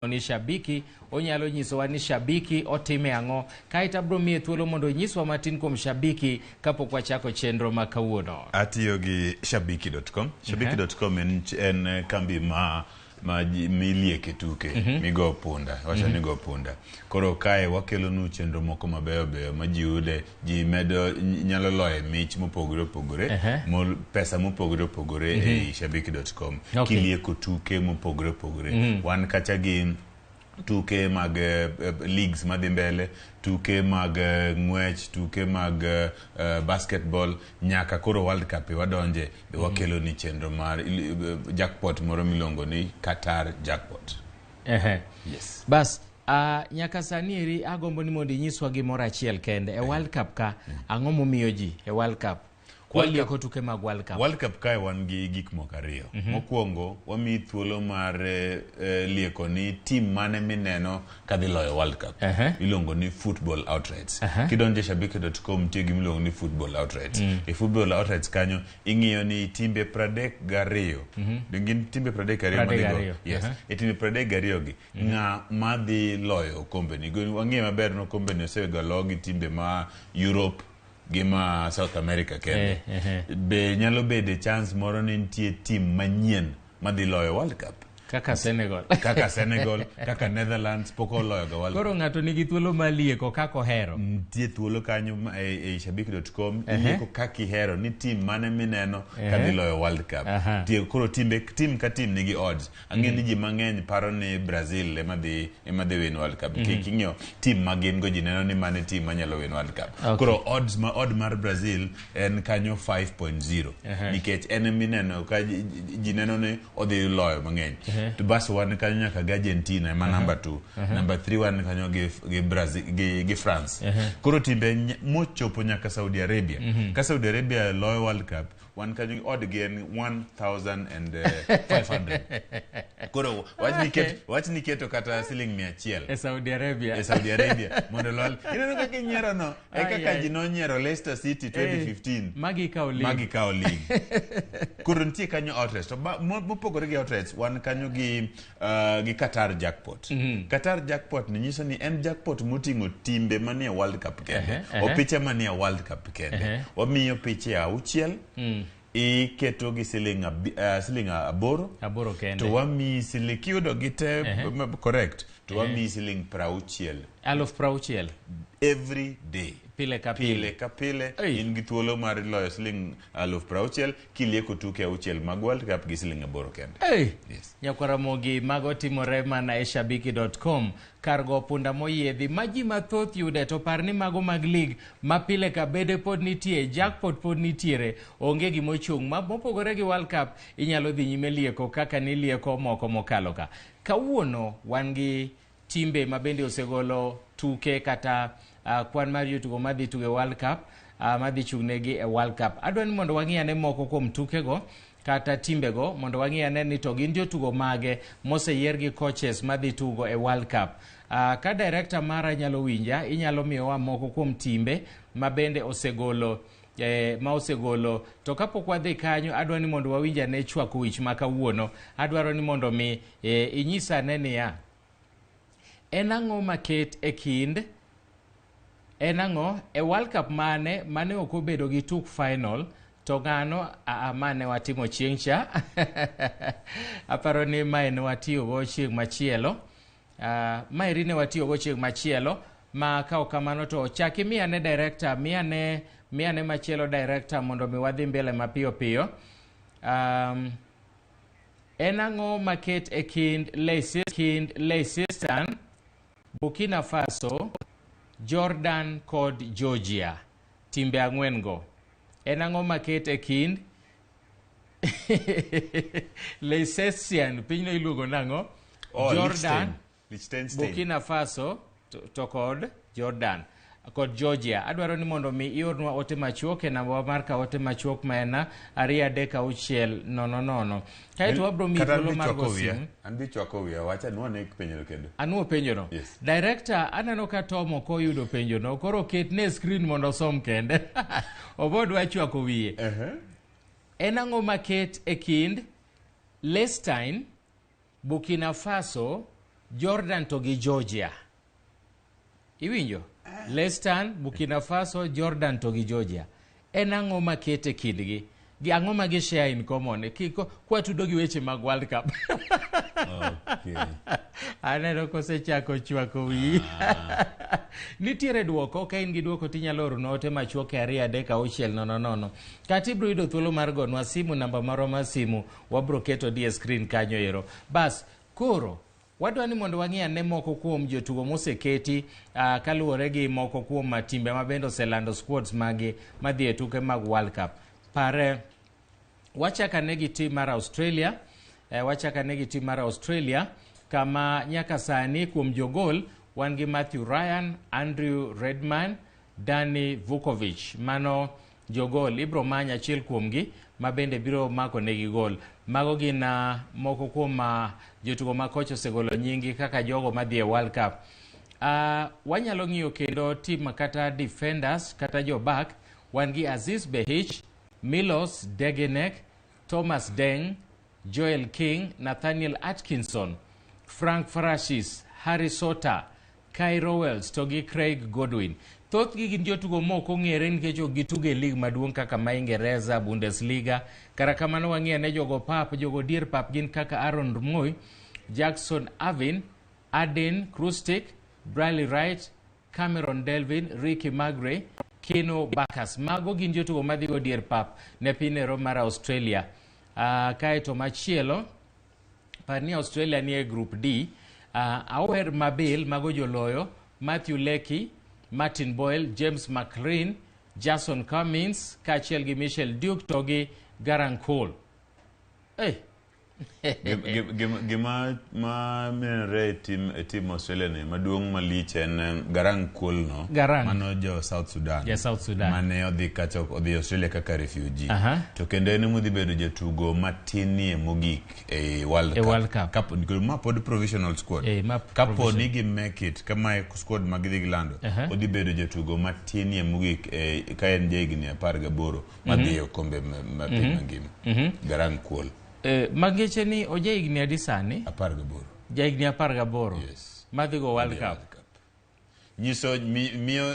Ni Shabiki onyalo nyisowa ni Shabiki otime ang'o, kaeto abiro miye thuolo mondo onyiswa matin kuom Shabiki kapok wachako chenro ma kawuono. Atiyo gi shabiki.com. Shabiki.com en kambi ma milieke tuke migo punda, wacho ni go punda. Koro kae wakelonu chenro moko mabeyo beyo ma ji yude, ji medo nyalo loye mich mopogore opogore, pesa mopogore opogore e shabiki.com. Kilieko tuke mopogore opogore. Wan kacha gi tuke mag leagues madhi mbele, tuke mag ng'wech, tuke mag basketball, nyaka koro World Cup wadonje, be wakelo ni chenro mar jackpot moro miluongo ni Qatar Jackpot. Yes. Bas, nyaka sani eri agombo ni mondo inyiswa gimoro achiel kende e World Cup ka, ang'o momiyo ji e World Cup kwalieko tuke mag World Cup? World Cup kae wan gi gik moko ariyo. Mokwongo, wamiyi thuolo mar lieko ni team mane mineno kadhi loyo World Cup. Iluongo ni football outrights. Kidonjo e shabiki.com nitie gima iluongo ni football outrights. E football outrights kanyo ing'iyo ni timbe 32. Gin timbe 32 32 madhi go. ariyo. Yes. E timbe 32 gi, ng'a madhi loyo okombe ni. Wang'eyo maber ni okombe ni osega lo gi timbe ma Europe gi ma South America kende. Be nyalo bede chance moro ni nitie team manyien madhi loyo World Cup. Kaka Senegal. Kaka Senegal, kaka Netherlands pok oloyo ga World Cup. Koro ng'ato nigi thuolo mar lieko kaka ohero. Nitie thuolo kanyo e shabiki.com ilieko kaka ihero ni team mane mineno kadhi loyo World Cup. Tie, koro timbe, team ka team nigi odds. Ang'e ni ji mang'eny paro ni Brazil ema dhi win World Cup. King'iyo team ma gin go, ji neno ni mane team manyalo win World Cup. Koro odds ma odd mar Brazil en kanyo 5.0 nikech en emineno ka ji neno ni odhi loyo mang'eny. To bas wan kanyo nyaka gi Argentina ema number 2. Number 3 wan kanyo gi Brazil gi France. Koro timbe mochopo nyaka Saudi Arabia. Ka Saudi Arabia loyo World Cup, wan kanyo odd gi en 1500. Koro wach ni keto kata siling 100 e Saudi Arabia. E Saudi Arabia mondo lol. Ineno kaka inyiero no? E Ai, kaka ai. ji nonyiero Leicester City 2015. Magi kawo league. Magi kawo league. Koro nitie kanyo outrights. To mopogore gi outrights, wan kanyo gi Qatar Jackpot. Qatar Jackpot ni nyiso ni en jackpot moting'o timbe manie World Cup kende. Opiche manie World Cup kende. Wamiyo piche 6, iketo gi siling 8. 8 kende. To wamiyi siling, kiyudo gi te correct, to wamiyi siling 60. 60,000. Every day. Pile ka pile. Pile ka pile. Ei. In gi thuolo mar loyo siling 60,000 kilieko tuke 6 mag World Cup gi siling 8 kende. Hey. Yes. Nyakwaramogi, mago timore mana e shabiki.com, kar go punda moyiedhi ma ji mathoth yude. To par ni mago mag league ma pile ka bede pod nitie, jackpot pod nitiere, onge gimochung' ma mopogore gi World Cup. Inyalo dhi nyime lieko kaka nilieko moko mokalo ka. Kawuono wan gi timbe ma bende osegolo tuke kata kwan mar jotugo madhi tugo e World Cup, madhi chung'negi e World Cup. Adwa ni mondo wang'i ane moko kuom tukego kata timbego, mondo wang'i ane ni to gin jotugo mage moseyier gi coaches madhi tugo e World Cup. Ka director mara nyalo winja, inyalo miyowa moko kuom timbe ma bende osegolo ma osegolo. To kapok wadhi kanyo, adwa ni mondo wawinj ane chwako wich ma kawuono. Adwaro ni mondo mi inyisa ane niya, en ang'o maket e kind, en ang'o e World Cup mane ok obedo gi tuk final, to ng'ano mane watimo chieng' cha? Aparo ni mae ne watiyogo chieng' machielo. Maeri ne watiyogo chieng' machielo, ma ka ok kamano to chak imiyane director, miyane machielo director, mondo mi wadhi mbele mapiyo piyo. En ang'o maket e kind Liechtenstein, Burkina Faso, Jordan kod Georgia? Timbe 4 go. En ang'o maket e kind Liechtenstein, pinyno iluongo nang'o? Oh, Jordan, Liechtenstein. Burkina Faso to kod Jordan kod Georgia. Adwaro ni mondo mi iornwa ote machuok e namba mar ka ote machuok ma en 236 000. Kaeto wabro miyi Kata an thuolo bi mar chwako go wiya. simu. An bi chwako wiya, wacha nuane penjono kendo. Anuo penjono. Yes. Director, aneno ka Tom ok oyudo penjono, koro ketne e screen mondo osom kende. Obodwa chwako wiye. En ang'o maket e kind Liechtenstein, Burkina Faso, Jordan to gi Georgia. Iwinjo? Liechtenstein, Burkina Faso, Jordan to gi Georgia. En ang'o makete kindgi? Gi ang'o ma gi share in common? Kiko kwatudo gi weche mag World Cup. Okay. Aneno kosechako chwako wiyi. Nitiere duoko, ka in gi duoko tinyalo oro ote machuok e 2 3 6 0 0. Kata ibiro yudo thuolo mar gonwa simu namba marwa mar simu wabro keto di e screen kanyo ero. Bas, koro wadwa ni mondo wang'i ane moko kuom jotugo moseketi kaluwore gi moko kuom timbe ma bende oselando squads magi madhi e tuke mag World Cup. Pare wachak ane gi tim mar Australia, wachak ane gi tim mar Australia kama nyaka sani kuom jogol wan gi Matthew Ryan, Andrew Redman, Danny Vukovic. Mano jogol, ibro many achiel kuomgi ma bende biro mako negi gol. Mago gin moko kuom jotugo ma kocha osegolo nyingi kaka jogo madhi e World Cup. Wanyalo ng'iyo kendo tim kata defenders kata jo back wan gi Aziz Behich, Milos Degenek, Thomas Deng, Joel King, Nathaniel Atkinson, Frank Farashis, Harry Sota, Kai Rowells to gi Craig Godwin. Thothgi gin jotugo mok ong'ere nikech ok gitugo e lig maduong' kaka ma Ingereza, Bundesliga. Kara kamano wang'i ane jogo pap, jogo dier pap gin kaka Aaron Mooy, Jackson Irvine, Aden Krustik, Bradley Wright, Cameron Delvin, Ricky Magre, Keno Bakas. Mago gin jotugo madhi go dier pap ne piny mar Australia. Kaeto machielo, par ni Australia nie group D. Awer Mabil, mago joloyo, Matthew Leckie, Martin Boyle, James McLean, Jason Cummings, kaachiel gi Michel Duke to gi Garang Cole. Hey. Gima ma nenore e tim Australia ni maduong' malich en Garang Kuol no. Garang. Mano jo South Sudan. Ja South Sudan. Mane odhi kacha odhi Australia kaka refugee. To kendo en emodhi bedo jatugo matinie mogik e World E Cup. World Cup. Kapo, ma pod provisional squad. Ma Kapo ni gi make it kama e squad ma gidhi gilando. Odhi bedo jatugo matinie mogik ka en jahigni 18 madhi e okombe ma piny mangima. Garang Kuol. Mangeche ni oja higni adi sani? 18. Jahigni 18. Yes. Madhi go World Madhi e Cup. World Cup. Nyiso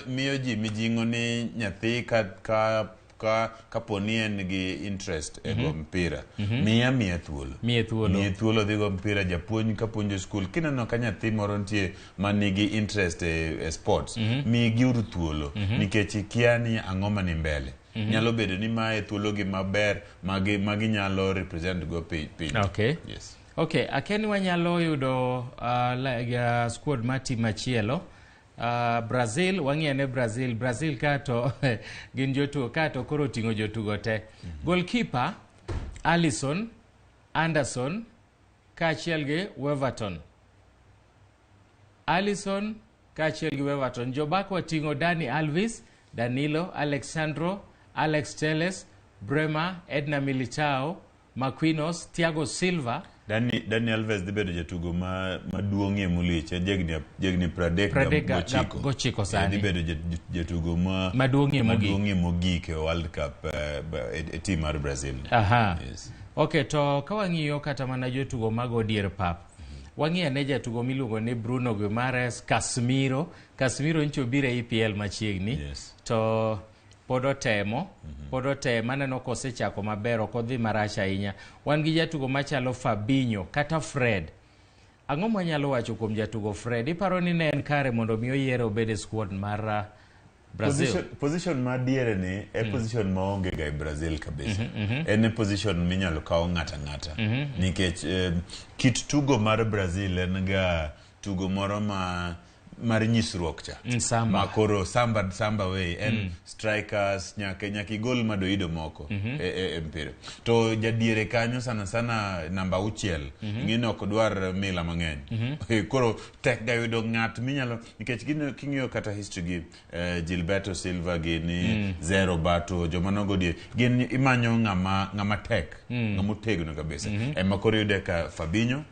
miyo ji mijing'o ni nyathi ka kapo ni en gi interest e go mpira, miya thuolo. Miye thuolo. Miye thuolo dhi go mpira. Japuonj ka puonjo skul kineno ka nyathi moro nitie manigi interest e sports, migiuru thuolo nikech ikia ni ang'o mani mbele. Nyalo bedo ni mae thuologi maber magi maginyalo represent go piny. Yes. Okay, akia ni wanyalo yudo like, squad mar tim machielo. Brazil, wang'i ane Brazil. Brazil ka to gin jotugo ka to koro oting'o jotugo te. Goalkeeper Alisson, Anderson kaachiel gi Weverton. Alisson kaachiel gi Weverton. Jobak wating'o Dani Alves, Danilo, Alexandro, Alex Telles, Bremer, Eder Militao, Marquinhos, Thiago Silva. Dani Alves dhi bedo jatugo ma maduong'ie molich en jahigni 39. 39 sani. Dhi bedo jatugo ma Maduong'ie mogik. Maduong'ie mogik e World Cup e team mar Brazil. Yes. Ok, to ka wang'iyo kata mana jotugo mago dier pap, wang'i ane jatugo miluongo ni Bruno Guimares, Casemiro. Casemiro nyocha obiro e EPL machiegni. To pod otemo, pod otemo, aneno kosechako maber, ok odhi marach ahinya. Wan gi jatugo machalo Fabinho kata Fred. Ang'o mwanyalo wacho kuom jatugo Fred? Iparo ni ne en kare mondo mi oyiere obed e squad mar Brazil? Position ma diere ni e position maonge ga e Brazil kabisa. En e position minyalo kaw ng'ata ng'ata. Nikech kit tugo mar Brazil en ga tugo moro ma mar nyisruok cha. Samba. Ma koro samba way en strikers nyaka igol madoido moko e mpira. To jadiere kanyo sana sana namba 6 ing'e ni ok dwar mila mang'eny. Koro tek ga yudo ng'at minyalo nikech king'iyo kata history gi Gilberto Silva gini, Ze Roberto, joma nogo diere gin imanyo ng'ama tek, ng'ama otegno kabisa. Ema koro iyude ka Fabinho.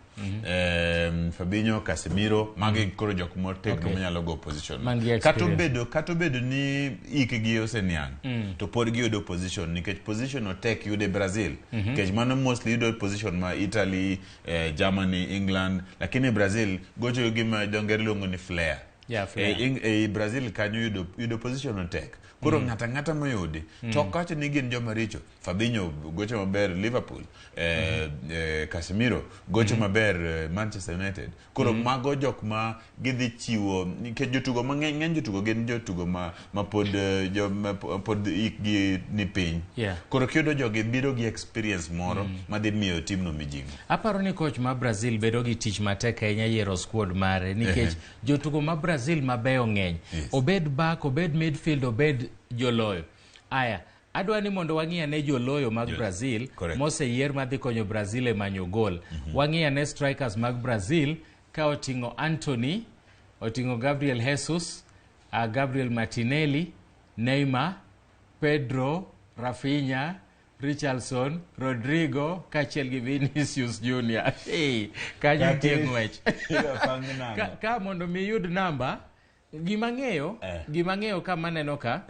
Fabinho, Casemiro, magi koro jok motegno manyalo go position. Man gi Kata experience. obedo kata obedo ni hikgi oseniang' to pod giyudo position nikech position no tek yude Brazil. Nikech mano mostly yudo position ma Italy, Germany, England, lakini Brazil gocho gima jongere luongo ni flair. Yeah, flair. E Brazil kanyo yudo position no tek. Koro ng'ata ng'ata moyudi to ok wacho ni gin joma richo. Fabinho gocho maber Liverpool, Casemiro gocho maber Manchester United. Koro mago jok ma gidhi chiwo nikech jotugo mang'eny ng'eny jotugo gin jotugo ma pod joma pod hikgi ni piny. Koro kiyudo jogi biro gi experience moro madhi miyo timno mijing'o. Aparo ni coach ma Brazil bedo gi tich matek ahinya yiero squad mare nikech jotugo ma Brazil mabeyo ng'eny. Obed back, obed midfield, obed joloyo. Aya, adwa ni mondo wang'i ane joloyo mag Brazil moseyier madhi konyo Brazil e manyo gol. Wang'i ane strikers mag Brazil ka oting'o Anthony, oting'o Gabriel Jesus, Gabriel Martinelli, Neymar, Pedro, Rafinha, Richardson, Rodrigo kaachiel gi Vinicius Junior. Hey, kanyo nitie ng'wech. Ka mondo mi iyud namba, gima ng'eyo, gima ng'eyo ka maneno ka,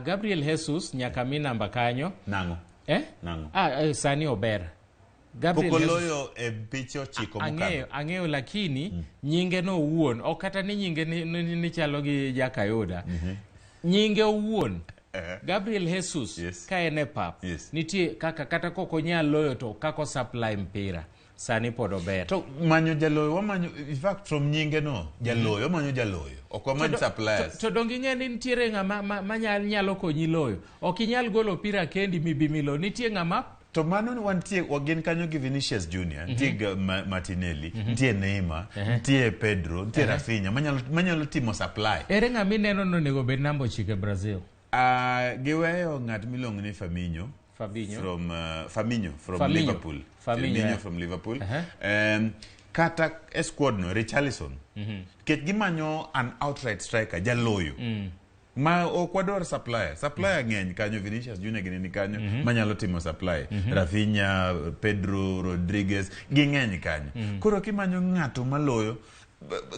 Gabriel Jesus nyaka mi namba kanyo. Nang'o? Eh? Nang'o? Sani ober. Gabriel Pok Jesus oloyo e piche 9 mokadho. Ang'eyo lakini nyinge no owuon, ok kata ni nyinge ni chalo gi Jakayuda. Nyinge owuon. Gabriel Jesus ka en e pap. Nitie kaka kata kok onyal loyo to kaka supply mpira. Sani pod ober. To manyo jaloyo, wamanyo, in fact from nyinge no, jaloyo, wamanyo jaloyo. Ok wamany suppliers. To donge ing'e ni nitiere ng'ama ma nyalo konyi loyo. Ok inyal golo opira kendi mibi milo. Nitie ng'ama To mano wantie, wagin kanyo gi Vinicius Junior, nitie Martinelli, nitie Neymar, nitie Pedro, nitie Rafinha, manyalo timo supply. Ere ng'ama ineno ni onego bed namba 9 e Brazil? Giweyo ng'at miluongo ni Firmino. Fabinho. From Firmino from Firmino. Liverpool. Firmino, Firmino from Liverpool. Kata e squad no Richarlison. Nikech gimanyo an outright striker, jaloyo. Ma ok wadwar supplier. Supplier ng'eny kanyo, Vinicius Junior gini ni kanyo, manyalo timo supply. Rafinha, Pedro, Rodriguez, ging'eny kanyo. Koro kimanyo ng'ato maloyo,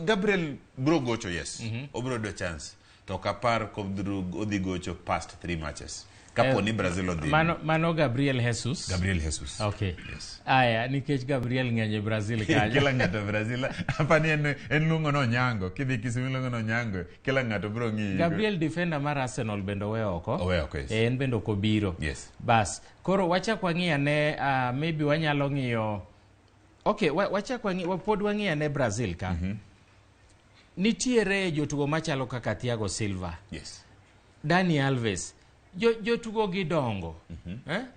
Gabriel bro gocho, yes. Obro yudo chance. To ok apar kodhi gocho past 3 matches. Kapo ni Brazil odhi. Mano Gabriel Jesus. Gabriel Jesus. Okay. Yes. Aya, nikech Gabriel ng'eny e Brazil kanyo. Kila ng'ato Brazil. Apani en luongo no Onyango. Kidhi Kisumu iluongo no Onyango. Kila ng'ato bro ng'iyi. Gabriel defender mar Arsenal bende owe oko. Owe oko, yes. En bende ok obiro. Yes. Bas. Koro wachak wang'i ane, maybe wanyalo ng'iyo. Okay, wachak wang'i, pod wang'i ane Brazil ka. Nitiere jotugo machalo kaka Thiago Silva. Yes. Dani Alves. Jotugo gi dongo.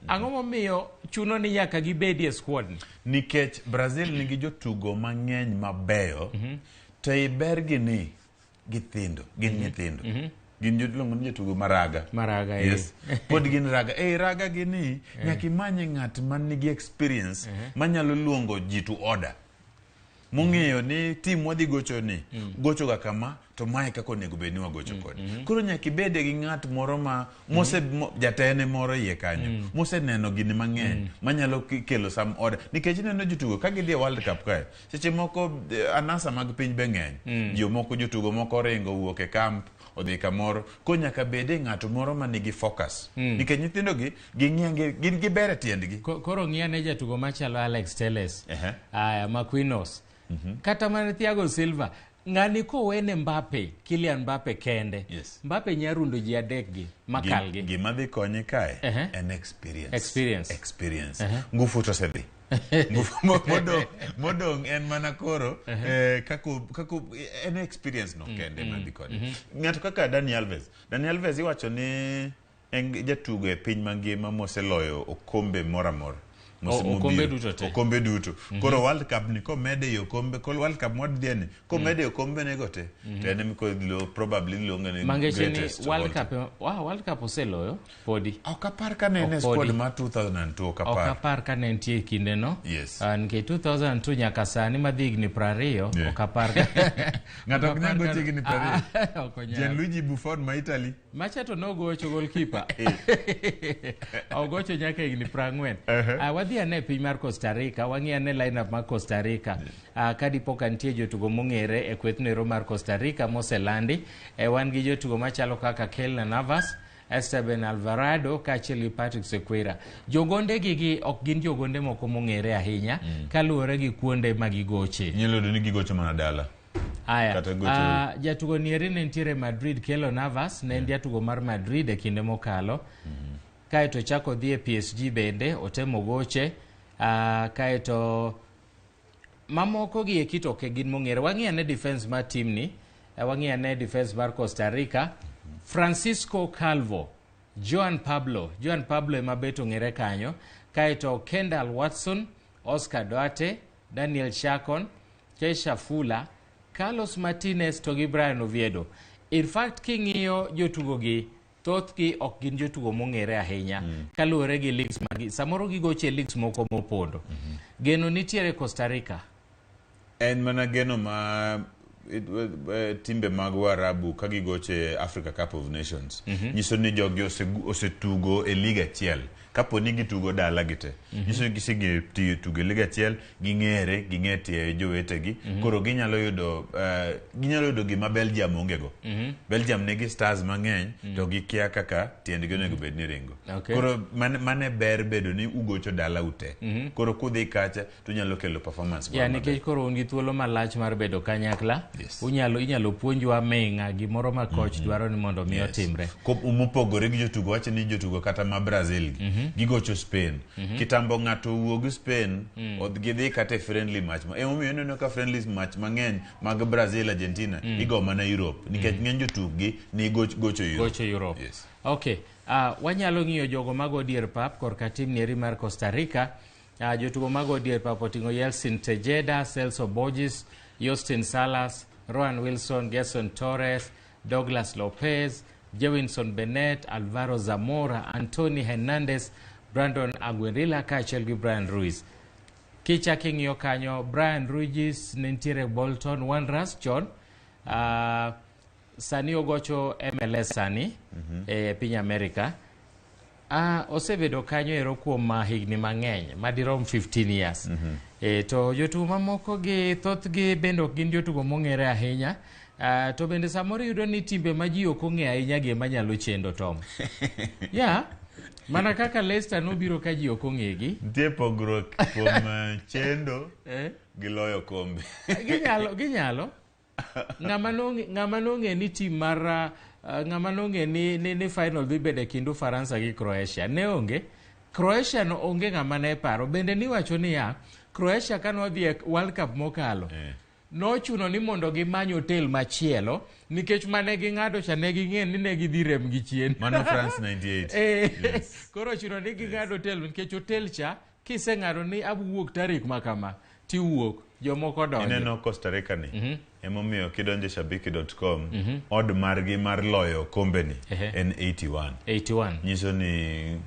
Ang'o momiyo chuno ni nyaka gibedi e squad ni? Nikech Brazil nigi jotugo mang'eny mabeyo, to ibergi ni githindo, gin nyithindo. Gin iluongo ni jotugo maraga. Maraga, Yes. Pod gin raga. Raga gi ni, nyaka imanye ng'at man nigi experience manyalo luongo ji to order. Mong'eyo ni team wadhi gocho ni, gocho ga kama, to mae kaka onego bed ni wagocho kode. Koro nyaka ibede gi ng'at moro ma mose, jatene moro iye kanyo, moseneno gini mang'eny, manyalo kelo some order. Nikech ineno jotugo ka gidhi e World Cup kae, seche moko anasa mag piny be ng'eny. Jomoko jotugo moko oringo owuok e camp, odhi kamoro, koro nyaka bede ng'ato moro ma nigi focus. Nikech nyithindo gi, gin gi ber e tiendgi. Koro ng'i ane jatugo machalo Alex Telles. Aya, Marquinhos. Kata mana Thiago Silva, ng'ani kowene Mbappe, Kylian Mbappe kende. Mbappe nya rundo ji adek gi, makal gi. Gima dhi konye kae en experience. Experience. Experience. Ngufu to osedhi. Ngufu modong' en mana koro, kako, en experience no kende madhi konye. Ng'ato kaka Dani Alves. Dani Alves iwacho ni en jatugo e piny mangima moseloyo okombe moro amora. Okombe duto te. Okombe duto. Koro World Cup ni komede e okombe, koro World Cup mwadhi ni, komede e okombe nego te. To en ema koro probably iluonge ni Mangeche ni greatest World of all Cup, time. wow, World Cup oseloyo podi. Ok apar ka ne en e Ok podi. squad mar 2002, ok Ok apar. apar ka ne nitie e kinde no. Yes. Nikech 2002 nyaka sani madhi higni 20, ok apar ka Ng'ato ok Ok nyal apar gocho ka- higni 20. Ok onyal. Gianluigi Buffon ma Italy. Macha to nogocho goalkeeper. Ogocho nyaka higni 40. Wadhi ane piny mar Costa Rica, wang'i ane lineup mar Costa Rica. Ka dipo ka nitie jotugo mong'ere e kwethno ero mar Costa Rica moselandi. Wan gi jotugo machalo kaka Keylor Navas, Esteban Alvarado kaachiel gi Patrick Sequeira. Jogonde gi gi ok gin jogonde moko mong'ere ahinya kaluwore gi kuonde ma gigoche. Inyalo yudo ni gigocho mana dala. Aya, Kata gocho- jatugo nieri ne nitiere Madrid, Keylor Navas ne en jatugo mar Madrid e kinde mokalo. Kaeto chako dhi e PSG bende otemo goche. Kaeto mamoko gi eki to ok gin mong'ere. Wang'i ane defense mar team ni, wang'i ane defense mar Costa Rica. Francisco Calvo, Joan Pablo, Joan Pablo ema bet ong'ere kanyo. Kaeto Kendall Watson, Oscar Duarte, Daniel Chacon, Keisha Fuller, Carlos Martinez to gi Brian Oviedo. In fact, king'iyo jotugo gi, thothgi ok gin jotugo mong'ere ahinya kaluwore gi leagues magi. Samoro gigoche leagues moko mopondo. Geno nitiere Costa Rica. En mana geno ma timbe mag Waarabu ka gigoche Africa Cup of Nations nyiso ni jogi osetugo e liga achiel. Kapo ni gitugo dala gi te, nyiso ni giseg'eyo tiyo tugo e liga achiel, ging'ere, ging'e tie jowetegi. Koro ginyalo yudo gima Belgium onge go. Belgium nigi stars mang'eny to gikia kaka tiendgi onego bed ni ringo. Koro mane ber bedo ni ugocho dala ute. Koro kudhi kacha to unyalo kelo performance moro maber. Nikech koro un gi thuolo malach mar bedo kanyakla. Inyalo puonjwa ming'a gimoro ma coach dwaro ni mondo mi otimre. Mopogore gi jotugo, wacho ni jotugo kata ma Brazil gi, gigocho Spain. Kitambo ng'ato owuog Spain, gidhi kata e friendly match. Emomiyo ineno ka friendly match mang'eny mag Brazil, Argentina, igo mana Europe. Nikech ng'eny jotukgi ni gocho Europe. Gocho Europe. Yes. Okay. Wanyalo ng'iyo jogo mago dier pap korka tim nieri mar Costa Rica. Jotugo mago dier pap oting'o Yeltsin Tejeda, Celso Borges, Justin Salas, Rowan Wilson, Gerson Torres, Douglas Lopez, Jewinson Bennett, Alvaro Zamora, Anthony Hernandez, Brandon Aguerilla kaachiel gi Brian Ruiz. Kichak ing'iyo kanyo, Brian Ruiz ne nitiere Bolton Wanderers chon. Sani ogocho MLS sani e piny Amerika. Osebedo kanyo ero kuom higni mang'eny, madirom 15 years. To jotugo mamoko gi thothgi bende ok gin jotugo mong'ere ahinya. To bende samoro iyudo ni timbe ma ji ok ong'eyo ahinya gi ema nyalo chendo, Tom. Yeah. Mana kaka Leicester nobiro ka ji ok ong'egi. Nitie pogruok kuom chendo gi loyo kombe. Ginyalo, ginyalo. Ng'ama nong'e ni team mar, ng'ama nong'e ni final dhi bedo e kind Ufaransa gi Croatia. Ne onge. Croatia no onge ng'ama ne paro. Bende niwacho niya, Croatia ka nodhi e World Cup mokalo, nochuno ni mondo gimany hotel machielo nikech mane ging'ado cha ne ging'e ni ne gidhi rem gi chien. Mano France 98. Koro ochuno ni ging'ado hotel nikech hotel cha kiseng'ado ni abuwuok tarik ma kama tiwuok jomoko donjo. Ineno Costa Rica ni. Emomiyo kidonjo shabiki.com, odd margi mar loyo kombe ni en 81. 81. Nyiso ni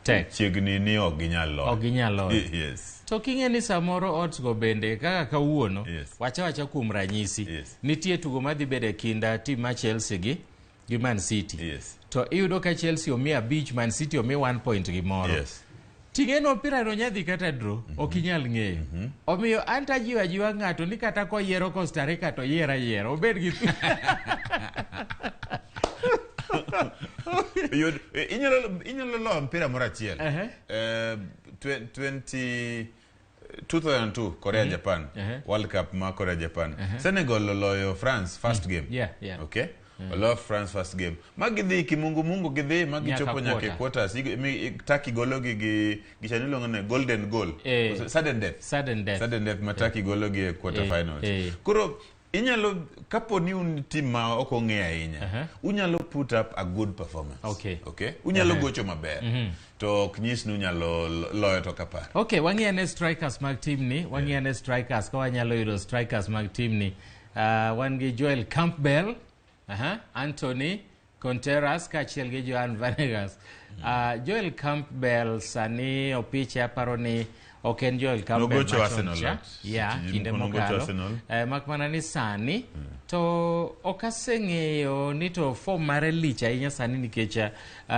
Tek. Chiegni ni ok ginyal loyo. Ok ginyal loyo. Yes. To king'e ni samoro odds go bende kaka kawuono, wacha wacha kuom ranyisi. Nitie tugo madhi bedo e kind team mar Chelsea gi Man City. To iyudo ka Chelsea omi 5, Man City omi 1 point gimoro. Ting'e no opira no nyadhi kata draw, ok inyal ng'eyo. Omiyo an to ajiwo ajiwa ng'ato ni kata koyiero Costa Rica to yier ayiera, obed gi Yud, inyalo loyo mpira moro achiel. 2002 Korea Japan. World Cup ma Korea Japan. Senegal oloyo France first game. Okay? Oloyo France first game. Ma gidhi kimungu mungu gidhi ma gichopo Nyaka nyaka e quarter. quarters. Turkey golo gi cha niluongo ni golden goal. Sudden death. Sudden death. Sudden death ma Turkey golo gi e quarter finals. Koro inyalo, kapo ni un team ma ok ong'e ahinya, unyalo put up a good performance. Okay? Unyalo gocho maber. To ok nyis ni unyalo loyo to kapar. Okay, wang'i ane strikers mag team ni, wang'i ane strikers, ka wanyalo yudo strikers mag team ni. Wan gi Joel Campbell, Anthony Contreras kaachiel gi Joan Venegas. Joel Campbell sani opiche aparo ni ok en Joel Campbell Nogocho machon Arsenal cha. lot. Yeah, Seche kinde moko nogocho mokalo. Arsenal. Mak mana ni sani to ok aseng'eyo ni to form mare lich ahinya sani nikech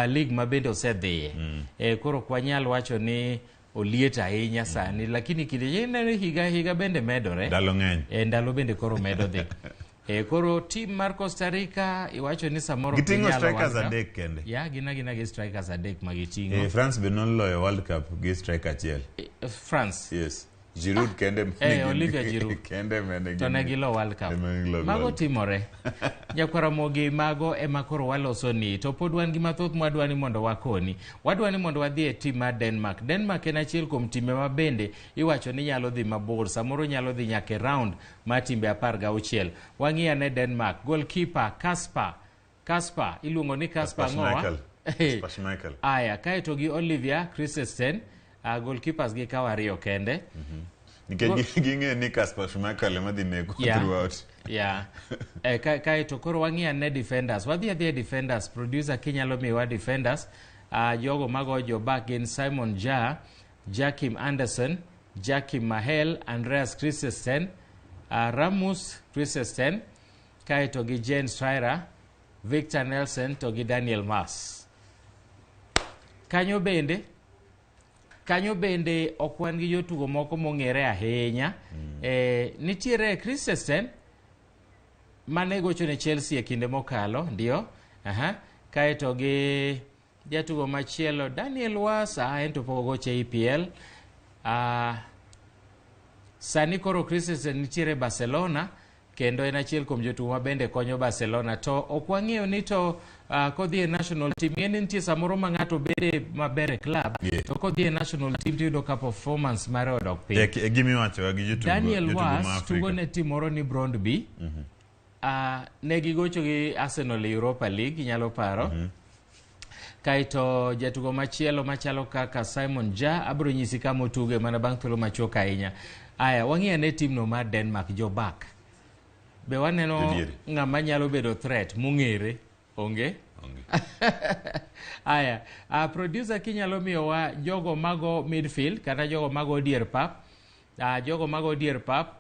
league ma bende osedhiye. Koro ok wanyal wacho ni Oliet ahinya sani, lakini kinde ineno higa higa bende medore. Ndalo ng'eny. E, ndalo bende koro medo dhi. E, koro team mar Costa Rica iwacho ni samoro ok Giting'o ginyalo strikers World Cup. adek kende. Ya, gin agina gi strikers adek ma giting'o. France be noloyo World Cup gi striker achiel. France. Yes. Giroud kende Olivier Giroud. Kende mane To ne gilo World Cup. Ema gilo Mago World Cup. timore. Nyakwaramogi mago ema koro waloso ni to pod wan gi mathoth mwadwa ni mondo wakoni. Wadwa ni mondo wadhi e tim mar Denmark. Denmark en achiel kuom timbe ma bende iwacho ni nyalo dhi mabor, samoro nyalo dhi nyaka e round mar timbe 16. Wang'i ane Denmark. Goalkeeper Kasper. Kasper iluongo ni Kasper Kasper ang'owa? Schmeichel. Kasper Schmeichel. Aya, kaeto gi Olivier Christensen, goalkeepers gi kawo ariyo kende. Nikech ging'e ni Kasper Schmeichel ema dhi meko throughout. Yeah. Kaeto koro wang'i ane defenders. Wadhi adhiya defenders. Producer kinyalo miwa defenders. Jogo mago jobak gin Simon Kjaer, Joachim Andersen, Joachim Mahel, Andreas Christensen, Rasmus Christensen, kaeto gi Jens Schreier, Victor Nelson to gi Daniel Mas. Kanyo bende ok wan gi jotugo moko mong'ere ahinya. Nitiere Christensen mane gocho ne Chelsea e kinde mokalo, ndio. Aha. Kaeto gi jatugo machielo Daniel Wass, en to pok ogocho e EPL. Sani koro Christensen nitiere Barcelona kendo en achiel kuom jotugo ma bende konyo Barcelona to ok wang'eyo ni to kodhi e national team ng'e ni nitie samoro ma ng'ato bede maber e club to kodhi e national team tiyudo ka performance mare odok piny. E gimiwacho gi jotugo Daniel jotugo ma Was Afrika. tugo ne team moro ni Brondby. Ne gigocho gi Arsenal e Europa League inyalo paro. Kaeto jatugo machielo machalo kaka Simon Kjaer abiro nyisi kama otuge mana bang' thuolo machuok ahinya. Aya, wang'i ane team no mar Denmark jobak. Be waneno Jodiere. ng'ama nyalo bedo threat mong'ere? Onge? Onge. Aya, producer kinyalo miyowa jogo mago midfield kata jogo mago dier pap. Jogo mago dier pap.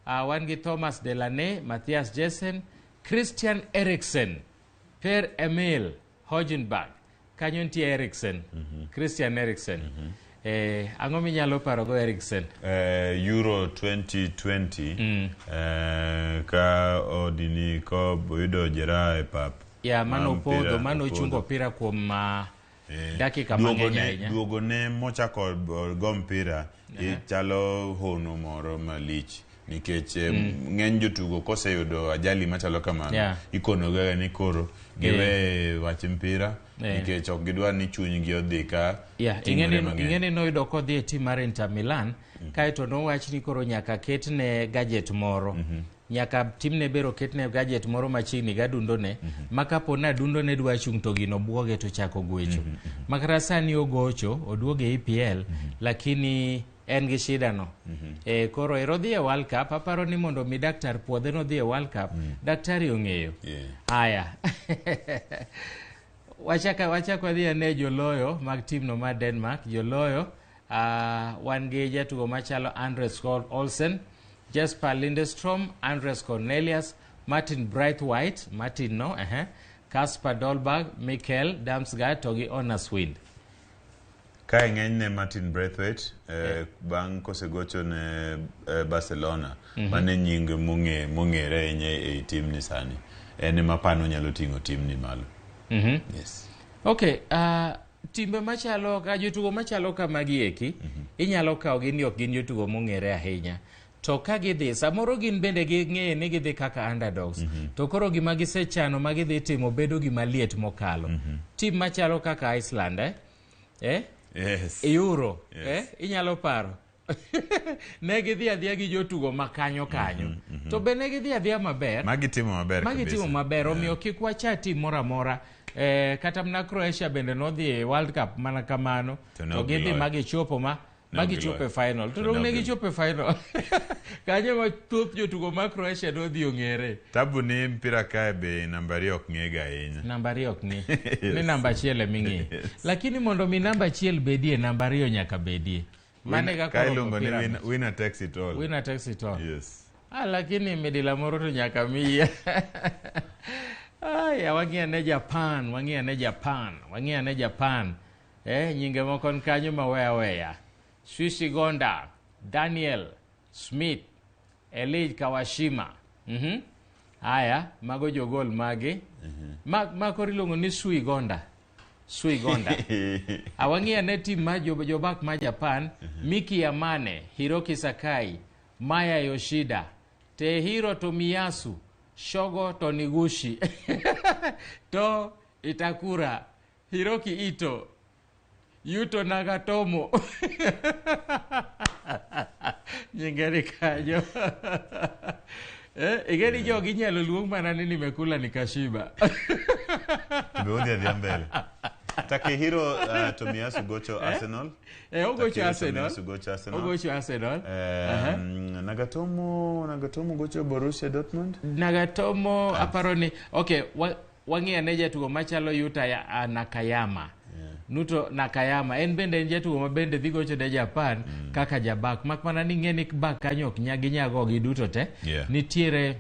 Wan gi Thomas Delaney, Matthias Jensen, Christian Eriksen, Per Emil Højbjerg. Kanyo nitie Eriksen, Christian Eriksen. Ang'o minyalo paro go Eriksen? Euro 2020 ka odini ko oyudo jeraha e pap. Ya, mano Ma mpira opodho, mano ochungo opodho. opira kuom dakika mang'eny ahinya. Duogo ne mochako go mpira chalo hono moro malich nikech ng'eny jotugo koseyudo ajali machalo kamano ikonoga ni koro giwe wach mpira nikech ok gidwar ni chunygi odhi ka ting'ore mang'eny. Ing'eni noyudo kodhi e team mar Inter Milan kaeto nowach ni koro nyaka ketne gadget moro nyaka timne bero ketne gadget moro machiegni gi adundone ma kapo ni adundone dwa chung' to gino buoge to chako gwecho ma kata sani ogocho oduogo e EPL lakini en gi shida no. Koro ero dhi e World Cup aparo ni mondo mi daktar puodhe nodhi e World Cup daktari ong'eyo. Aya, wachak wadhi ane joloyo mag team no mar Denmark. Joloyo wan gi jatugo machalo Andres Olsen, Jesper Lindstrom, Andres Cornelius, Martin Braithwaite, Martin no, Kasper Dolberg, Mikkel Damsgaard to gi Jonas Wind. Kae ng'enyne Martin Braithwaite bang' kosegocho ne Barcelona mane nying mong'ere ahinya e team ni sani en ema pano nyalo ting'o team ni malo. Yes. Okay, timbe machalo ka jotugo machalo kamagi eki inyalo kawo gi ni ok gin jotugo mong'ere ahinya to ka gidhi samoro gin bende ging'eyo ni gidhi kaka underdogs to koro gima gisechano ma gidhi timo bedo gima liet mokalo team machalo kaka Iceland eh? Yes. Euro Yes. Inyalo paro ne gidhi adhiya gi jotugo ma kanyo kanyo to be ne gidhi adhiya maber Magi timo maber magi kabisa. timo maber omiyo kik wacha team moro amora kata mana Croatia bende nodhi e World Cup mana kamano To ne to ok gidhi giloyo. ma gichopo ma Ne ma ok gichopo e giloyo. final to To ne dong ok ne giloyo. gichopo e final kanyo ma thoth jotugo ma Croatia nodhi ong'ere. Tabu ni mpira kae be namba ariyo ok ng'ega ahinya. Namba ariyo ok ng'i ni namba achiel eming'iyo lakini mondo mi namba achiel bedie namba ariyo nyaka bedie mane kaka Kae koro iluongo ni mpira winner takes it all. Winner takes it all. Yes. Ah, lakini midila moro to nyaka miye. Aya, wang'i ane Japan, wang'i ane Japan, wang'i ane Japan. Nyinge moko ni kanyo ma weya weya. Shuichi Gonda, Daniel Smith, Elij Kawashima. Aya, mago jogol magi. Ma koro iluongo ni Sui Gonda. Sui Gonda. Awang'i ane tim ma jobak ma Japan, Miki Yamane, Hiroki Sakai, Maya Yoshida, Tehiro Tomiyasu, Shogo Toniguchi, To Itakura, Hiroki Ito, Yuto Nagatomo. Nyinge ni kanyo. Ing'e ni jogi inyalo luong mana ni nimekula nikashiba. To be odhi adhiya mbele. Takehiro Tomiyasu gocho Arsenal. Ogocho Takehiro Arsenal. Tomiyasu gocho Arsenal. Ogocho Arsenal. Nagatomo gocho Borussia Dortmund. Nagatomo aparo ni okay, wang'i ane jatugo machalo Yuta Nakayama. Nuto Nakayama en bende en jatugo ma bende dhi gocho ne Japan kaka jabak. Mak mana ni ng'e ni bak kanyo ok nyagi nyago gi duto te. Nitiere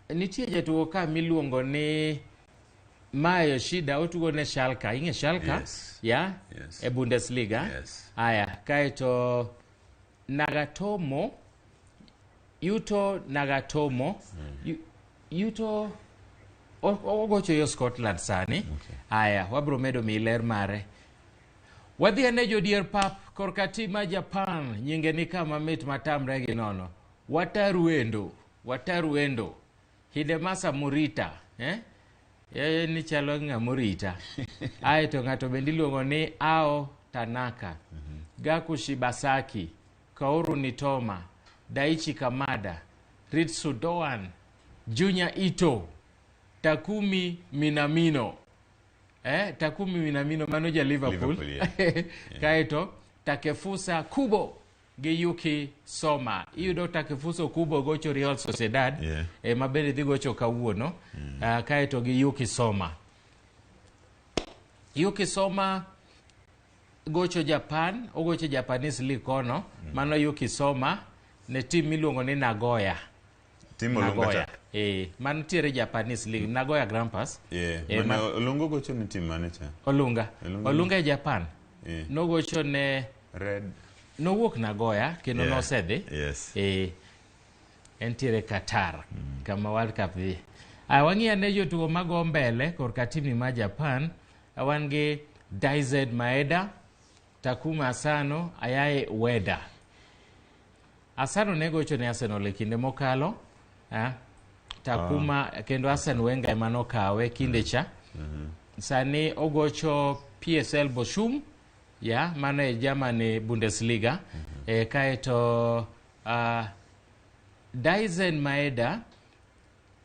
nitie jatugo ka miluongo ni Maya Yoshida, otugo ne Schalke. Ing'e Schalke? Yes. Yeah? Yes. E Bundesliga. Yes. Aya, kaeto Nagatomo, Yuto Nagatomo, Yuto ogocho yo Scotland sani. Aya, wabro medo mi ler mare. Wadhi ane jodier pap korka tim ma Japan, nyinge ni kama mit matamre gi nono. Wataru Endo, Wataru Endo, Hidemasa Morita, eh? Ni chalo ng'ama orita. Ae to ng'ato bende iluongo ni Ao Tanaka, Gaku Shibasaki, Kaoru Nitoma, Daichi Kamada, Ritsu Doan, Junya Ito, Takumi Minamino. Takumi Minamino mano ja Liverpool. Liverpool, yeah. Kaeto Takefusa Kubo gi Yuki Soma. Iyudo Takefusa Kubo gocho Real Sociedad ma bende dhi gocho kawuono. Kaeto gi Yuki Soma. Yuki Soma gocho Japan, ogocho Japanese League kono. Mano Yuki Soma ne tim miluongo ni Nagoya. Tim Olunga Nagoya. cha. Mantiere Japanese League, Nagoya Grampus. Mane Olunga gocho ne tim mane cha? Olunga. Olunga. Olunga e Japan. Nogocho ne Red. Nowuok Nagoya kendo nosedhi. Entiere Qatar kama World Cup dhi. Wang'i ane jotugo mago mbele korka timni ma Japan. Wan gi Daizen Maeda, Takuma Asano, Ayae Ueda. Asano ne gocho ne Arsenal e kinde mokalo. Takuma kendo Arsene Wenger ema nokawe kinde cha. Sani ogocho PSL Bochum, ya mano e Germany Bundesliga. Kaeto Daizen Maeda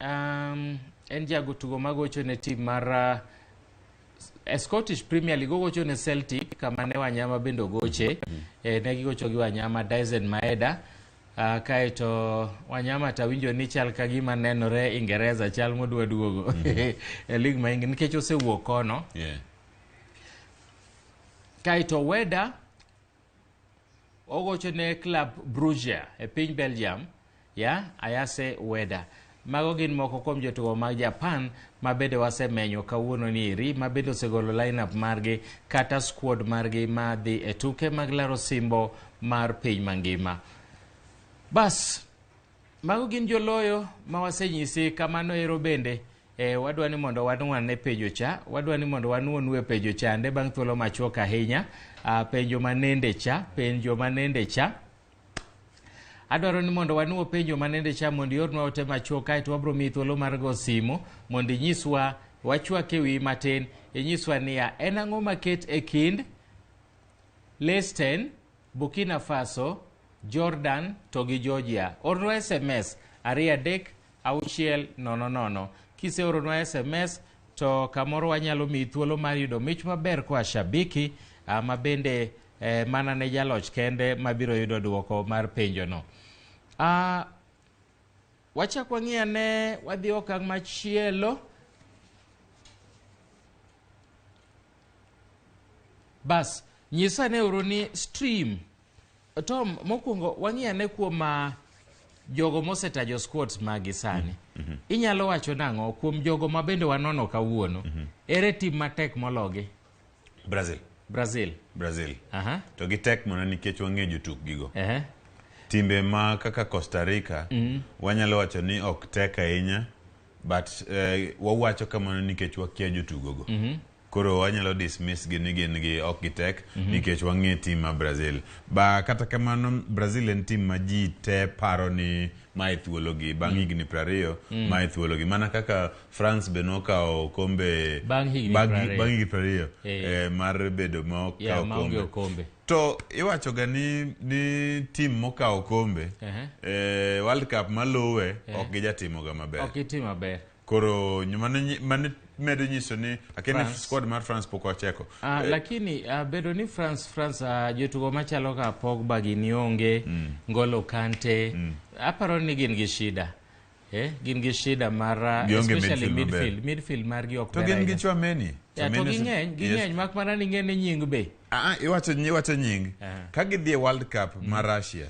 en jagotugo magocho ne tim mar Scottish Premier League, ogocho ne Celtic kama ne Wanyama bende ogoche. Ne gigocho gi Wanyama, Daizen Maeda. Kaeto Wanyama tawinjo ni chal ka gima nenore Ingereza chal modwa duogo e league ma nikech osewuok kono. Kaeto Ueda ogocho ne Club Brugge e piny Belgium, ya Ayase Ueda. Mago gin moko kuom jotugo mag Japan ma bende wasemenyo kawuono ni eri, ma bende osegolo lineup margi kata squad margi ma dhi e tuke mag laro simbo mar piny mangima. Bas, mago gin joloyo ma wasenyisi kamano ero bende. Wadwa ni mondo wanwane penjo cha, wadwa ni mondo wanuonue penjo chande bang' thuolo machuok ahinya. Penjo manende cha, penjo manende cha. Adwaro ni mondo wanuo penjo manende cha mondo iornwa ote machuok, kaeto wabro miyi thuolo mar go simu mondo inyiswa, wachwak e wiyi matin, inyiswa niya, en ang'o maket e kind Liechtenstein, Burkina Faso, Jordan to gi Georgia. Ornwa SMS 23600. Kiseoronwa SMS to kamoro wanyalo miyi thuolo mar yudo mich maber koa Shabiki, ma bende mana ne jaloch kende mabiro yudo duoko mar penjono. Wachak wang'i ane, wadhi okang' machielo. Bas, nyisa ne uru ni stream. Tom, mokwongo wang'i ane kuom jogo mosetajo squads magi sani. Inyalo wacho nang'o kuom jogo ma bende wanono kawuono? Ere tim matek mologi? Brazil. Brazil. Brazil. Aha. To gitek mana nikech wang'eyo jotukgigo. Ehe. Timbe ma kaka Costa Rica wanyalo wacho ni ok tek ahinya, but wawacho kamano nikech wakia jotugogo. Koro wanyalo dismiss gi ni gin gi ok gitek nikech wang'e tim ma Brazil. Ba kata kamano Brazil en tim ma ji te paro ni mae thuologi bang' higni 20 mae thuologi, mana kaka France be nokawo okombe Bang' higni bang' 20. bang' higni 20 Eh. mar bedo ma ok Yeah, kawo maonge okombe. okombe. To iwacho ga ni tim mokawo okombe World Cup maluwe ok gijatimoga maber. Ok itim maber. Koro mano medo nyiso ni akia ni France. squad mar France pok ocheko. Lakini bedo ni France jotugo machalo ka Pogba gini onge, Ngolo Kante, aparo ni gin gi shida. Gin gi shida mar Gionge especially midfield maber. midfield margi ok To ber gin gi ahinya. Tchouameni. Yeah, to Tchouameni ging'eny, ging'eny mak mana ni ing'e ni nying be. Ah, ah, iwacho nying. Ah. Ka gidhi e World Cup ma Russia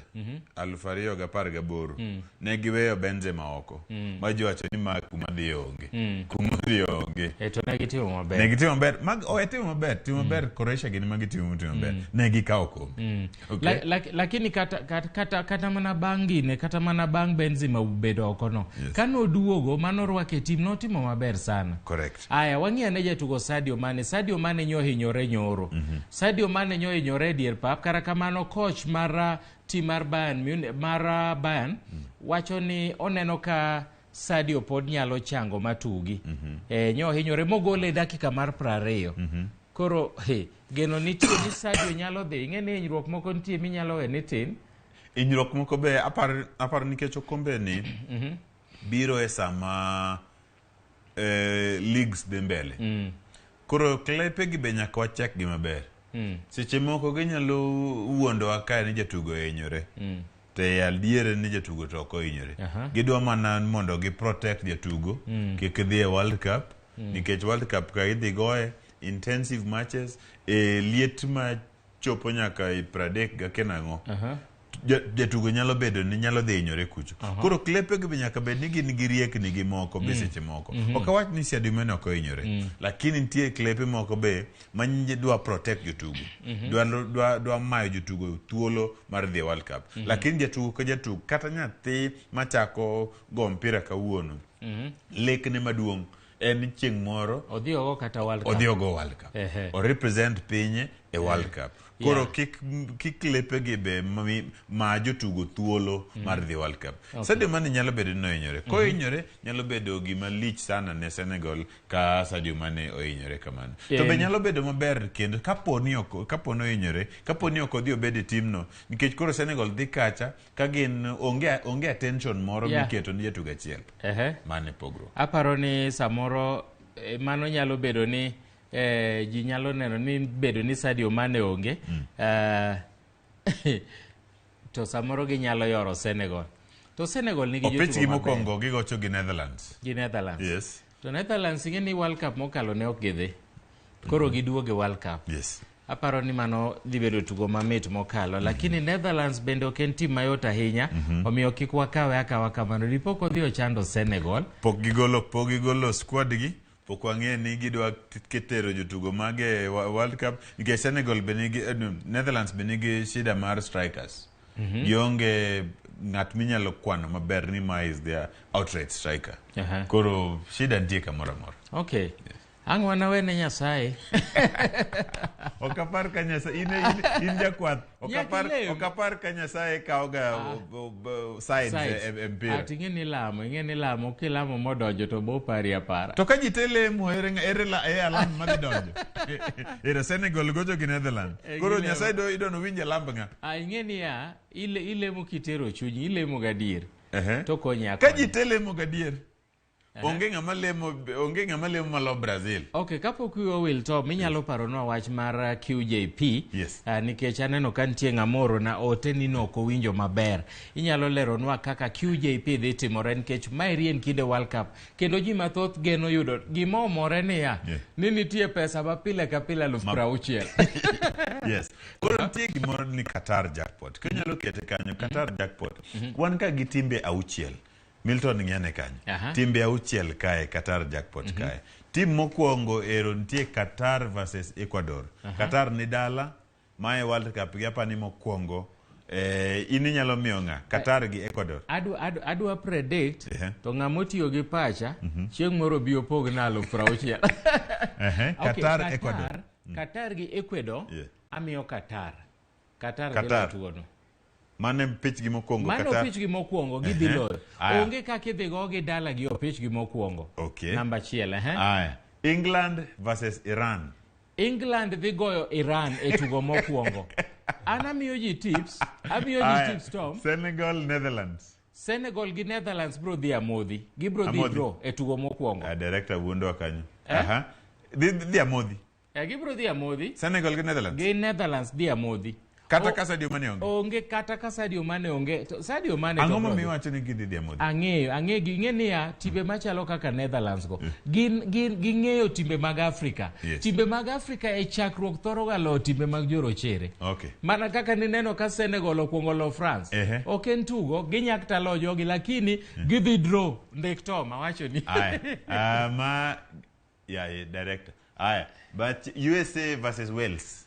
2018, ne giweyo Benzema oko. Ma ji wacho ni ma kuma dhi onge. Kuma dhi onge. To ne gitimo maber. Ne gitimo maber. Mag owe timo maber, timo maber Croatia gin ma gitimo maber. Ne gikawo okombe. Okay. Lakini kata mana bang' gine, kata mana bang' Benzema bedo oko no. Yes. Kanoduogo manorwake e tim notimo maber sana. Correct. Aya, wang'i ane jatugo Sadio Mane. Sadio Mane nyo hinyore nyoro. Sadio Mane nyo hinyore e dier pap. Kata kamano coach mar tim mar Bayern Munich, mar Bayern wacho ni oneno ka Sadio pod nyalo chango matugi. Nyo hinyore mogole e dakika mar 20. Koro he, geno nitie ni Sadio nyalo dhi. Ing'e ni hinyruok moko nitie minyalo we ni tin. Hinyruok moko be apar nikech okombe ni biro e sama leagues dhi mbele. Koro klepe gi be nyaka wachek gi maber. Seche moko ginyalo wuondowa kae ni jatugo ohinyore. To e adier en ni jatugo to ok ohinyore. Gidwa mana mondo gi protect jatugo kik dhi e World Cup, nikech World Cup ka idhi goye intensive matches e liet ma chopo nyaka e 30 gakia nang'o. Jatugo nyalo bedo ni nyalo dhi hinyore kucho. Koro klepe gi be nyaka bed ni gin gi riekni gi moko be seche moko. Ok awach ni Sadio Mane ok ohinyore. Lakini nitie klepe moko be ma dwa protect jotugo. Dwa mayo jotugo thuolo mar dhi e World Cup. Lakini jatugo ka jatugo kata nyathi machako go mpira kawuono, lekne maduong' en chieng' moro Odhi ogo kata World Cup. odhi ogo World Cup. O represent pinye e World Cup. Koro kik lepe gi be ma jotugo thuolo mar dhi World Cup. Sadio Mane nyalo bedo ni ohinyore. Kohinyore nyalo bedo gima lich sana ne Senegal ka Sadio Mane ohinyore kamano. To be nyalo bedo maber kendo kapo ni ohinyore, kapo ni ok odhi obed e timno, nikech koro Senegal dhi kacha ka gin onge attention moro miketo ni jatugo achiel. Mano e pogruok. Aparo ni samoro mano nyalo bedo ni ji nyalo neno ni bedo ni Sadio Mane onge to samoro ginyalo yoro Senegal. To Senegal nigi Opichgi jotugo maber. mokwongo gigocho gi Netherlands. Gi Netherlands. Yes. To Netherlands ing'e ni World Cup mokalo ne ok gidhi. Koro giduogo e World Cup. Yes. Aparo ni mano dhi bedo tugo mamit mokalo. Lakini Netherlands bende ok en tim mayot ahinya. Omiyo kik wakawe akawa kamano. Dipo kodhi ochando Senegal. Pok gigolo squad gi, pok wang'e ni gidwa tero jotugo mage e World Cup, nikech Senegal be nigi no, Netherlands be nigi shida mar strikers. Gionge ng'at minyalo kwano maber ni ma is their outright striker. Koro shida nitie kamoro amora. Okay. Ang' wanawe ne Nyasaye. Ok apar ka Nyasaye in jakwath, ok Nyaka apar ilem. ok apar ka Nyasaye kawoga sides Sides. e mpira. Ati ing'e ni lamo, ing'e ni lamo, kilamo modonjo to bo pari apara. To ka ji te lemo, ere e alam madhi donjo? Ero Senegal gocho gi Netherlands. Koro gilemo. Nyasaye do idwa nowinj alamb ng'a? Ah, ing'e niya, ilemo kitero chunyi, ilemo gadier. To konyi Ka akonya. ji te lemo gadier, onge ng'ama lemo malo Brazil. Ok, kapok wiwa owil to minyalo paronwa wach mar QJP. Yes. Nikech aneno ka nitie ng'ama oorona ote ni nok owinjo maber. Inyalo leronwa kaka QJP dhi timore nikech maeri en kinde World Cup kendo ji mathoth geno yudo gima omore niya ni nitie pesa ma pile ka pile 60,000. Yes. Koro nitie gimoro ni Qatar jackpot. Kinyalo kete kanyo, Qatar jackpot. Wan ka gi timbe 6. Milton ng'iyane kanyo. Aha. Timbe auchiel kae Qatar jackpot kae. Tim mokwongo ero nitie Qatar versus Ecuador. Qatar ni dala mae World Cup gi apani mokwongo. In inyalo miyo ng'a? Qatar gi Ecuador. Adwa predict Ehe. to ng'ama otiyo gi pacha chieng' moro bi opogna 60,000. Ehe, Okay, Qatar, Ecuador. Qatar gi Ecuador Yeah. amiyo Qatar. Qatar dhi Qatar. loyo tugono. Mane pichgi mokwongo Mano Qatar. opichgi mokwongo gidhi Ehe. loyo. Aya. Onge kaka idhi gogi dala gi opichgi mokwongo. Okay. Namba achiel, ehe. Aya. England versus Iran. England dhi goyo Iran e tugo mokwongo. An amiyo ji tips, amiyo ji Aya. tips Tom. Senegal, Netherlands. Senegal gi Netherlands bro dhi amodhi. Gibro dhi Amodhi. draw e tugo mokwongo. Director wuondowa kanyo. Eh? Aha. Dhi amodhi. Gibro dhi amodhi. Senegal gi Netherlands. Gi Netherlands dhi amodhi. Kata ka Sadio Mane onge. Onge kata ka Sadio Mane onge. To Sadio Mane to Ang'o bro momiyo dhi. iwacho ni gidhi dhi amodhi? Ang'eyo ging'e niya timbe machalo kaka Netherlands go gin ging'eyo timbe mag Afrika. Yes. Timbe mag Afrika e chakruok thoro ga loyo timbe mag jorochere. Okay. Mana kaka nineno ka Senegal okwongo lo France. Ehe. Ok en tugo, ginyak ta lo jogi lakini gidhi draw. Ndik Tom awacho ni. Aya. Ma yeah, director. Aya. But USA versus Wales.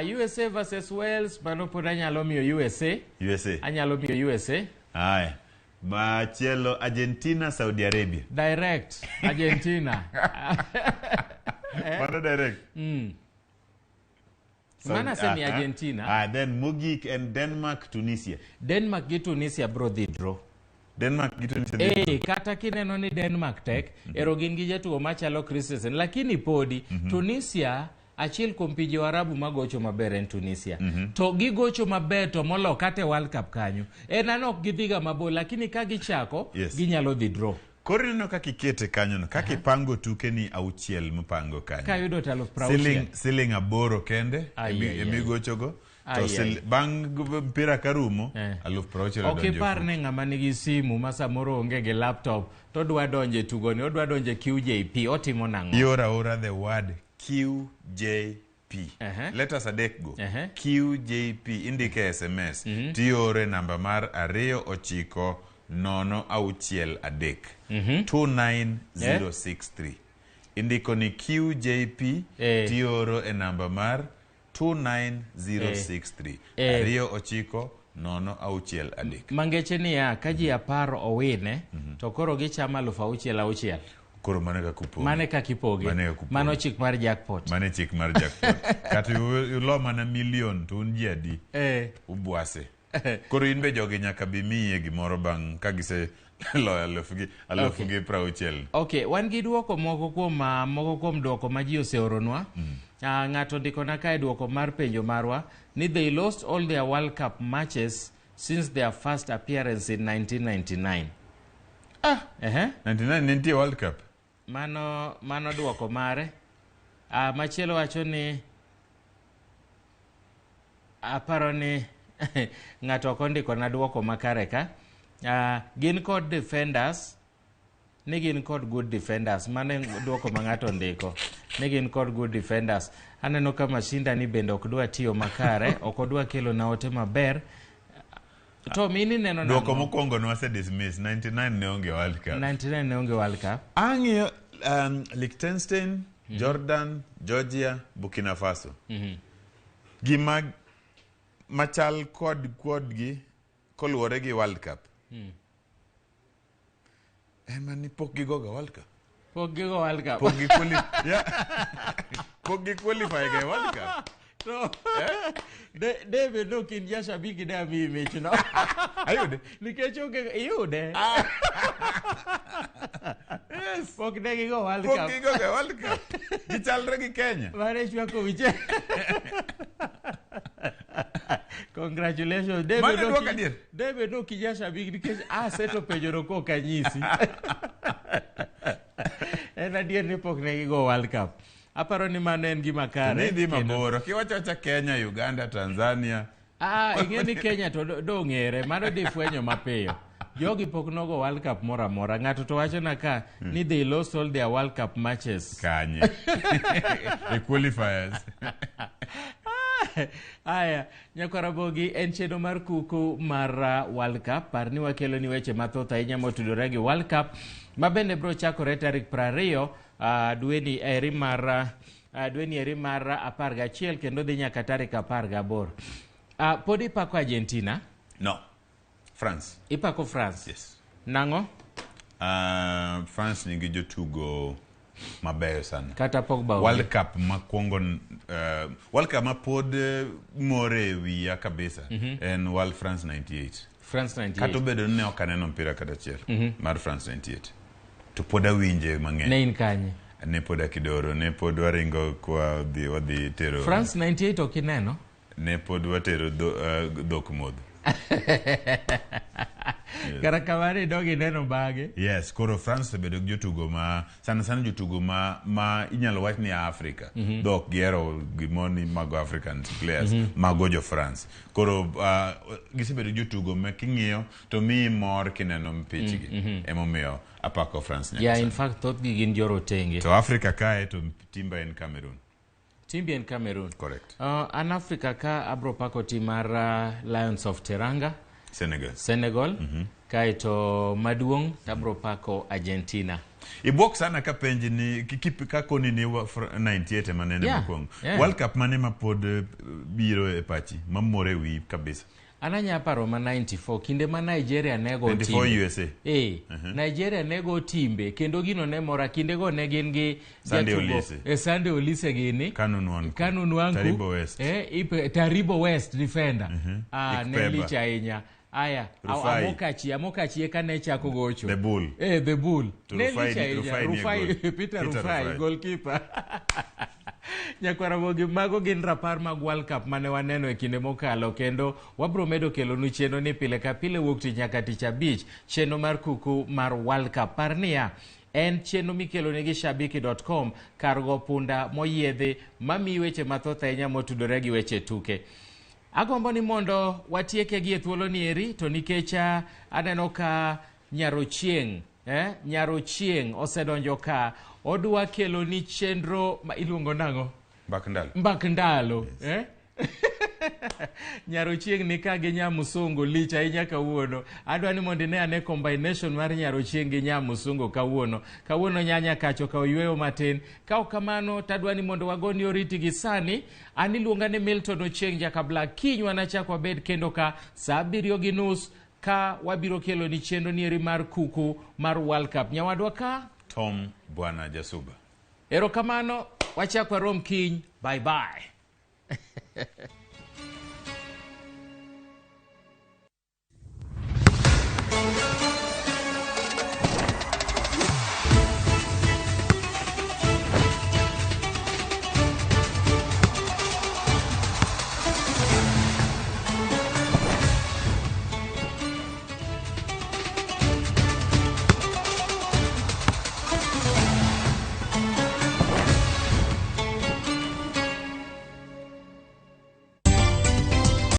USA versus Wales, mano pod anyalo miyo USA. USA. Anyalo miyo USA. Aya. Machielo Argentina, Saudi Arabia. Direct Argentina. Mano direct. Mano asemiyo Aha. Argentina. Then mogik en Denmark, Tunisia. Denmark gi Tunisia bro dhi draw. Denmark gi Tunisia dhi draw. Kata kineno ni Denmark tek, ero gin gi jatugo machalo Christensen, lakini podi Tunisia achiel kuom pinje Waarabu magocho maber en Tunisia. To gigocho maber to molo kata e World Cup kanyo. En an ok gidhiga mabor, lakini ka gichako Yes. ginyalo dhi draw. Koro ineno kaka ikete kanyono, kaka ipango tuke ni auchiel mipango kanyo. Kayudo to 60,000. Siling 8 kende Ai, ai, ai. emigochogo. To Ai, ai. bang' mpira karumo, 60,000 Ok odonjo e ipar ofuko. ni ng'ama nigi simu ma samoro onge gi laptop to odwa donjo e tugoni, odwa donjo e QJP, otimo nang'o? Ioro aora the word QJP. Letters adek go. QJP indike e SMS. Tioro e namba mar 29063. 29063. Indiko ni QJP tioro e namba mar 29063. 29063. Mangeche niya, ka ji 10 owine, to koro gichamo 6,000. Koro mano kaka upoge. Mano kaka ipoge. Mano kaka upoge. Mano chik mar jackpot. Mano chik mar jackpot. Kata ulo mana milion to un ji adi? Ubwase. Koro in be jogi nyaka bi miye gimoro bang' ka gise loyo 60,000. Okay, wan gi duoko moko kuom duoko ma ji oseoronwa. Ng'ato ndikona kae duoko mar penjo marwa ni they lost all their World Cup matches since their first appearance in 1999. 99 nitie World Cup. Mano duoko mare. Machielo wacho ni aparo ni ng'ato ok ondikona duoko makare ka. Gin kod defenders, ni gin kod good defenders. Mano e duoko ma ng'ato ondiko, ni gin kod good defenders. Aneno ka mashinda ni bende ok dwa tiyo makare, ok odwa kelo na ote maber. Tom, in ineno nang'o? Duoko mokwongo ne wase dismiss, 99 ne onge World Cup. 99 ne onge World Cup. Ang'iyo Liechtenstein, Jordan, Georgia, Burkina Faso. Gima machal kodgi koluwore gi World Cup. Ema ni pok gigoga World Cup. Pok gigo World Cup. Pok gi pok gi qualify ga World Cup. No. David no kin jashabiki ne amiyi michno. Ayude? Nikech onge iyude. Yes. Pok ne gigo World Pok Cup. gigo ga World Cup. Gichalre gi Kenya. Mane chwako wiche. Congratulations. David Mano duoko adier? David no kin jashabiki nikech aseto penjono kok anyisi. En adier ni pok ne gigo World Cup. Aparo ni mano en gima kare. Ni dhi mabor. Kiwacho acha Kenya, Uganda, Tanzania. Ing'e ni Kenya to dong'ere. Mano dhi fwenyo mapiyo. Jogi pok nogo World Cup moro amora. Ng'ato to wacho na ka ni they lost all their World Cup matches. Kanye. The qualifiers. Aya, nyakwarabogi en chenro mar kuku mar World Cup. Par ni wakelo ni weche mathoth ahinya motudore gi World Cup ma bende biro chakore tarik 20 dweni eri mar dweni eri mar 11 kendo dhi nyaka tarik 18. Pod ipako Argentina? No. France. Ipako France? Yes. Nang'o? France nigi jotugo mabeyo sana. Kata Pogba onge. World Cup makwongo World Cup ma pod more e wiya kabisa en World France 98. France 98. Kata obedo ni ne ok aneno mpira kata achiel mar France 98. To pod awinje mang'eny. Ne in kanye? Ne pod akidoro, ne pod waringo kwa dhi wadhi tero. France 98 ok ineno? Ne pod watero dhok modho. Yes. Kara kamano idog ineno bage. Yes, koro France osebedo gi jotugo ma sana sana jotugo ma inyalo wach ni Africa. Dhok gihero gimoro ni mago African players, mago jo France. Koro gisebedo gi jotugo ma king'iyo to miyi mor kineno mpichgi. Emomiyo apako France nyaka Yeah, in sani. fact thothgi gin jorotenge. To Africa kae to timba en Cameroon. Timbi en Cameroon. Correct. An Africa ka abro pako tim mar Lions of Teranga. Senegal. Senegal. Kaeto maduong' tabro pako Argentina. Ibwok sana ka penji ni kakoni ni 98 ema nene mokwongo. World Cup mane ma pod biro e pachi mamore wiyi kabisa? An anya paro ma 94 kinde ma Nigeria ne go 94 timbe. USA. Nigeria ne go timbe kendo gino ne mora kinde go ne gin gi Sunday Olise. Sunday Olise gini. Kanu Nwankwo. Kanu Nwankwo. Taribo West. Taribo West defender. Ne lich ahinya. Aya, Rufai. Amokachi eka ne chako gocho. The Bull. The Bull. To Ne Rufai lich ahinya. Rufai Rufai, Peter Rufai, goalkeeper. Nyakwaramogi, mago gin rapar mag World Cup mane waneno e kinde mokalo kendo wabro medo kelonu chenro ni pile ka pile wuok tich nyaka tich abich, chenro mar kuku mar World Cup. Par niya, en chenro mikeloni gi shabiki.com, kar go punda moyiedhi mamiyi weche mathoth ahinya motudore gi weche tuke. Agombo ni mondo watieke gi e thuolo ni eri, to nikech aneno ka Nyarochieng', Nyarochieng' osedonjo ka, odwa keloni chenro ma iluongo nang'o? Mbak ndalo. Mbak ndalo. Yes. Nyarochieng' ni ka gi Nyamusungu lich ahinya kawuono. Adwa ni mondo ine ane combination mar Nyarochieng' gi Nyamusungu kawuono. Kawuono nyanya kacho ka oyweyo matin. Ka ok kamano tadwa ni mondo wagoni oriti gi sani. An iluonga ni Milton Ochieng' Jakabla. Kiny wanachak wabed kendo ka saa 7:30 ka wabiro kelo ni chenro nieri mar kuku mar World Cup. Nyawadwa ka Tom Bwana Jasuba. Erokamano, wachak warom kiny. Bye bye.